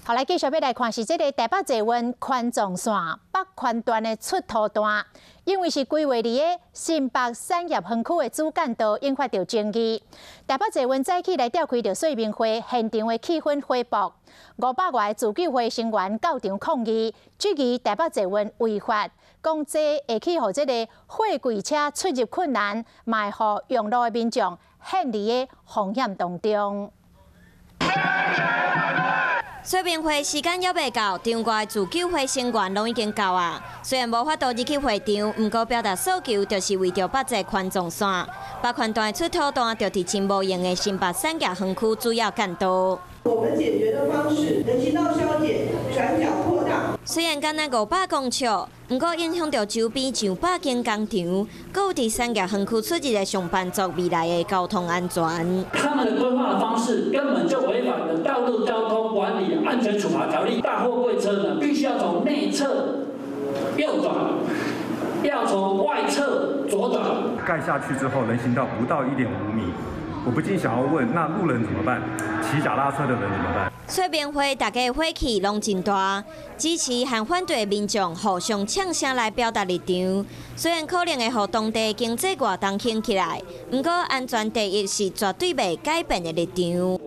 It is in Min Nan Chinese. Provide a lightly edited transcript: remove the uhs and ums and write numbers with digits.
好，來繼續欲來看是這个台北捷運環狀線北環段的出塗段，因為是規劃佇个新北產業園區的主幹道，引發著爭議。台北捷運早起來召開著說明會，現場的氣氛火爆，500外個自救會成員到場抗議，質疑台北捷運違法，講這會去予這个貨櫃車出入困難，嘛會予用路的民眾陷佇个風險當中。說明會時間猶未到，場外自救會成員攏已經到啊。雖然無法度入去會場，毋過表達訴求就是為著北捷環狀線。北環段出塗段就佇真無閒的新北產業園區主要幹道。我們解決的方式，人行道削減、轉角擴大。雖然干焦500公尺，毋過影響著周邊上百間工廠，閣有佇產業園區出入的上班族未來的交通安全。他們的規劃的方式根本就違反了《道路交通管理安全處罰條例》。大貨櫃車呢，必須要從內側右轉，要從外側左轉。蓋下去之後，人行道不到1.5米。我不禁想要問，那路人怎麼辦？騎腳踏車的人怎麼辦？說明會大家火氣攏真大，支持和反對的民眾互相嗆聲來表達立場。雖然可能會予當地經濟活動興起來，毋過安全第一是絕對袂改變的立場。